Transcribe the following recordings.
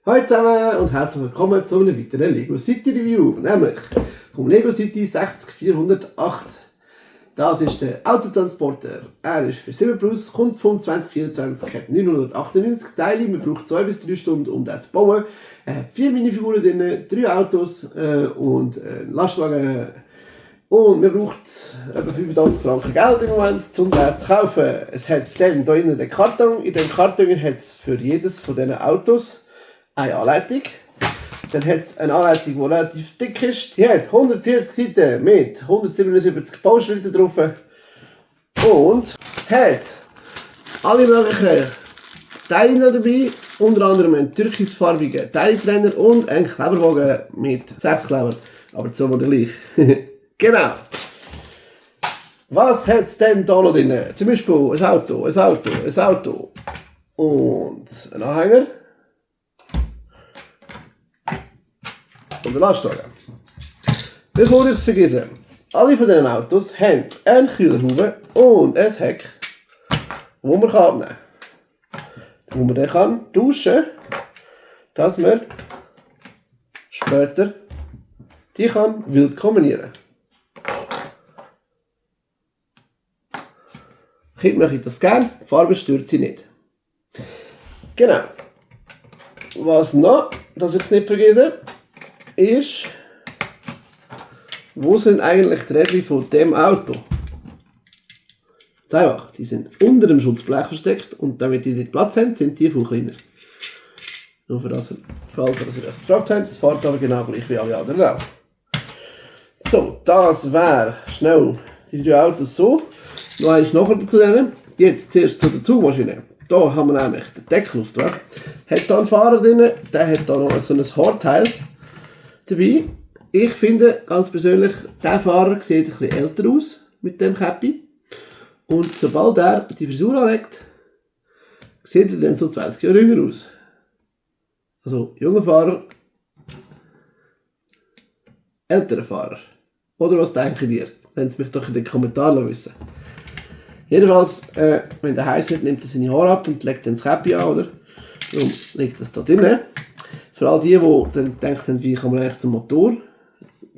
Hallo zusammen und herzlich willkommen zu einem weiteren Lego City Review, nämlich vom Lego City 60408. Das ist der Autotransporter. Er ist für 7 Plus, kommt von 2024, hat 998 Teile. Man braucht 2 bis 3 Stunden, um den zu bauen. Er hat 4 Minifiguren drin, 3 Autos und einen Lastwagen. Und man braucht etwa 85 Franken Geld im Moment, um den zu kaufen. Es hat dann hier innen den Karton. In dem Karton hat es für jedes von diesen Autos eine Anleitung. Dann hat es eine Anleitung, die relativ dick ist. Die hat 140 Seiten mit 177 Bauschritten drauf. Und hat alle möglichen Teile dabei. Unter anderem einen türkisfarbigen Teiltrenner und einen Kleberwagen mit 6 Kleber. Aber so mal gleich. Genau. Was hat es denn da noch drin? Zum Beispiel ein Auto und ein Anhänger. Und ein Lastwagen. Bevor ich es vergesse, alle von diesen Autos haben eine Kühlerhaube und ein Heck, wo man abnehmen kann. Wo man dann tauschen kann, dass man später die wild kombinieren kann. Kinder möchte das gerne, die Farbe stört sie nicht. Genau. Was noch, dass ich es nicht vergesse, ist, wo sind eigentlich die Räder von dem Auto? Sehr einfach, die sind unter dem Schutzblech versteckt und damit die nicht Platz haben, sind die viel kleiner. Nur für das, falls ihr das recht gefragt habt, das fährt aber genau gleich wie alle anderen auch. So, das wäre schnell die 3 Autos so. Noch eins nachher zu denen. Jetzt zuerst zu der Zugmaschine. Da haben wir nämlich den Deckeluftrag. Hat hier einen Fahrer drin, der hat hier noch so ein Haarteil dabei. Ich finde ganz persönlich, der Fahrer sieht ein bisschen älter aus mit dem Käppi. Und sobald er die Frisur anlegt, sieht er dann so 20 Jahre jünger aus. Also junger Fahrer, älterer Fahrer. Oder was denken ihr? Lasst es mich doch in den Kommentaren wissen. Jedenfalls, wenn der heiß wird, nimmt er seine Haare ab und legt dann das Käppi an, oder? Darum liegt das da drin. Für all die dann denken, wie kann man eigentlich zum Motor,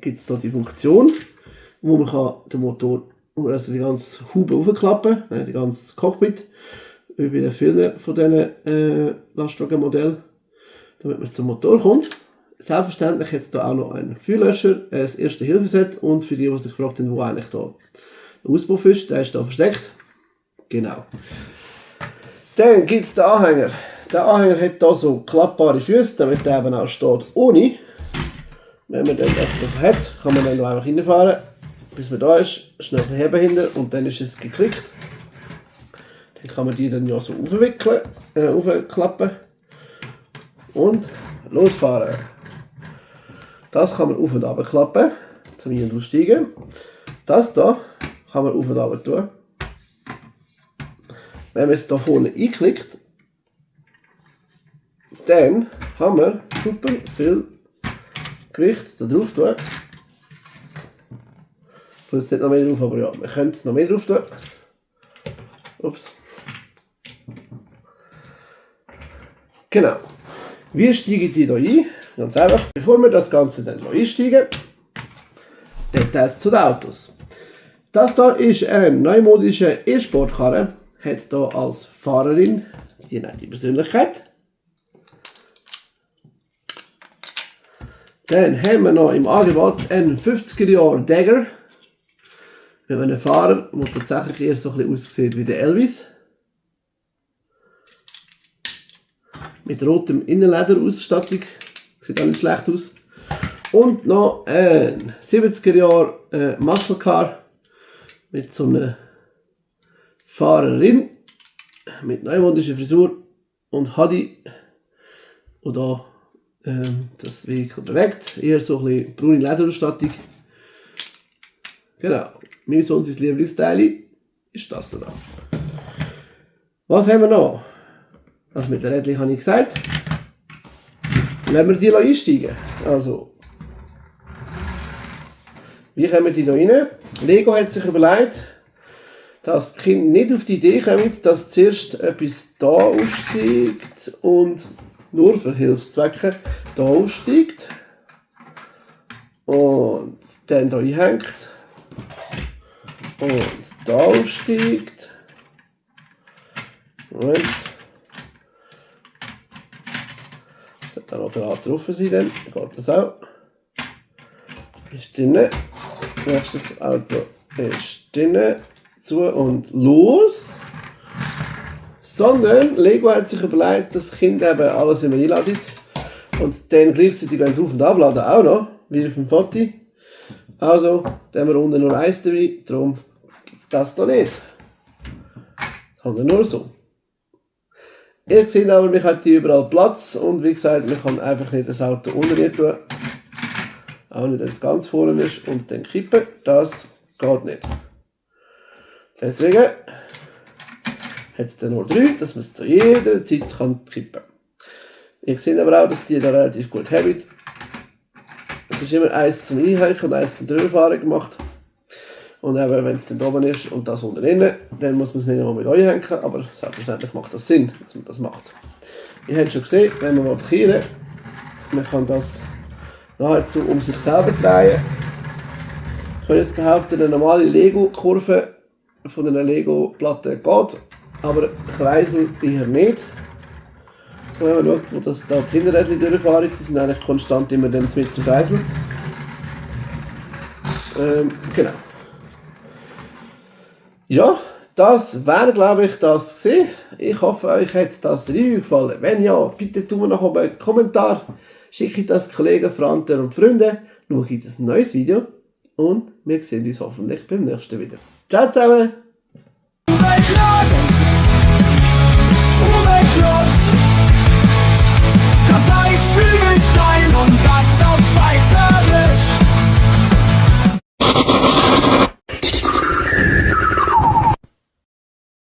gibt es hier die Funktion, wo man den Motor, also die ganze Haube aufklappen kann, die ganze Cockpit, wie bei vielen von diesen Lastwagenmodellen, damit man zum Motor kommt. Selbstverständlich hat es hier auch noch einen Feuerlöscher, ein Erste-Hilfe-Set und für die sich gefragt haben, wo eigentlich da der Auspuff ist, der ist hier versteckt. Genau. Dann gibt es den Anhänger. Der Anhänger hat hier so klappbare Füße, damit der eben auch steht ohne. Wenn man dann das hat, kann man dann einfach reinfahren, bis man da ist, schnell heben hinter und dann ist es geklickt. Dann kann man die dann ja so aufklappen und losfahren. Das kann man auf und runter klappen, zum Ein- und Aussteigen. Das hier kann man auf und runter tun. Wenn man es hier vorne einklickt, dann kann man super viel Gewicht da drauf tun. Jetzt nicht noch mehr drauf, aber ja, man könnte noch mehr drauf tun. Ups. Genau. Wie steigen die hier ein? Ganz einfach. Bevor wir das Ganze dann einsteigen, der Test zu den Autos. Das hier ist eine neumodische E-Sportkarre. Hat hier als Fahrerin die nette Persönlichkeit. Dann haben wir noch im Angebot einen 50er Jahre Dagger. Wir haben einen Fahrer, der tatsächlich eher so ein bisschen aussieht wie der Elvis. Mit rotem Innenlederausstattung. Sieht auch nicht schlecht aus. Und noch ein 70er Jahre Muscle Car. Mit so einer Fahrerin. Mit neumodischer Frisur und Hadi. Und da das Vehikel bewegt. Eher so ein bisschen braune Lederausstattung. Genau. Mein Sohn sein Lieblingsteil ist das da. Was haben wir noch? Also mit der Rädchen habe ich gesagt. Lassen wir die einsteigen. Also, wie kommen die da rein? Lego hat sich überlegt, dass die Kinder nicht auf die Idee kommen, dass zuerst etwas da aufsteigt und nur für Hilfszwecke hier aufsteigt und dann hier einhängt und da aufsteigt. Moment. Das sollte dann auch gerade drauf sein, dann geht das auch. Ist drin. Nächstes Auto ist drin. Zu und los. Sondern Lego hat sich überlegt, dass das Kind eben alles immer einladet. Und dann gleichzeitig wenn drauf und abladen auch noch, wie auf dem Foto. Also, dann haben wir unten nur eins dabei, darum gibt es das hier nicht. Sondern nur so. Ihr seht aber, man hat hier überall Platz und wie gesagt, man kann einfach nicht das Auto unten tun. Auch nicht, wenn es ganz vorne ist und dann kippen. Das geht nicht. Deswegen hat es dann nur 3, dass man es zu jeder Zeit kippen kann. Ihr seht aber auch, dass die da relativ gut haben. Es ist immer eins zum Einhängen und eins zum Drüberfahren gemacht. Und eben, wenn es dann oben ist und das unten drin, dann muss man es nicht einmal mit euch hängen, aber selbstverständlich macht das Sinn, dass man das macht. Ihr habt schon gesehen, wenn man kehren will, man kann das nahezu um sich selber drehen. Ich kann jetzt behaupten, eine normale Lego-Kurve von einer Lego-Platte geht, aber Kreisel eher nicht. So, wenn man schaut, wo das da die Hinterräder durchfahren, die sind eigentlich konstant immer dann mit zum Kreisel. Genau. Ja, das wäre glaube ich das gewesen. Ich hoffe, euch hat das Review gefallen. Wenn ja, bitte tun wir nach oben einen Kommentar. Schicke das Kollegen, Freunden und Freunde. Schaue ich ein neues Video. Und wir sehen uns hoffentlich beim nächsten wieder. Ciao zusammen!